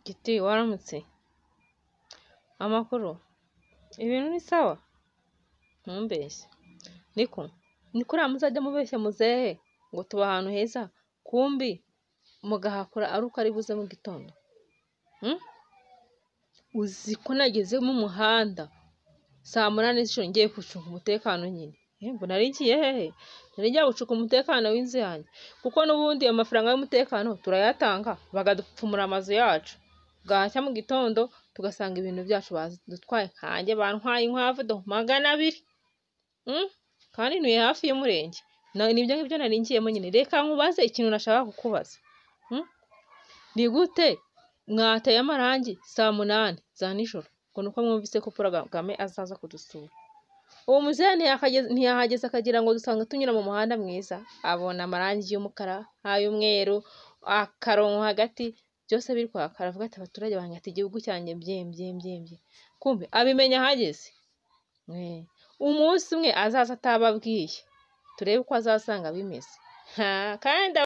Giti waramutse? Amakuru? Ibintu ni sawa? Ntumbeshye. Niko, ni kuriya muzajya mubeshya muzehe ngo tuba ahantu heza, kumbi mugahakura ari uko ari buze mu gitondo. Uzi ko nageze mu muhanda saa munani z'ijoro ngiye gucunga umutekano nyine. Ngo nari ngiye hehe? Nari ngiye gucunga umutekano w'inzu yanjye, kuko n'ubundi amafaranga y'umutekano turayatanga bakadupfumura amazu yacu, bwacya mu gitondo tugasanga ibintu byacu badutwaye. Nkanjye bantwaye inkwavu do 200, kandi ntuye hafi y'umurenge. Nibyo ngibyo nari ngiyemo nyine. Reka nkubaze ikintu nashaka kukubaza. Ni gute mwateye amarangi saa munani za nijoro ngo nuko mwumvise ko Paul Kagame azaza kudusura? Uwo muzehe ntiyahageze akagira ngo dusanga tunyura mu muhanda mwiza, abona amarangi y'umukara, ay'umweru, akarongo hagati, byose biri kwaka, aravuga ati abaturage banjye, ati igihugu cyanjye bye bye bye bye. Kumbe abimenya ahageze. Umunsi umwe azaza atababwiye, turebe uko azasanga bimeze. Kandi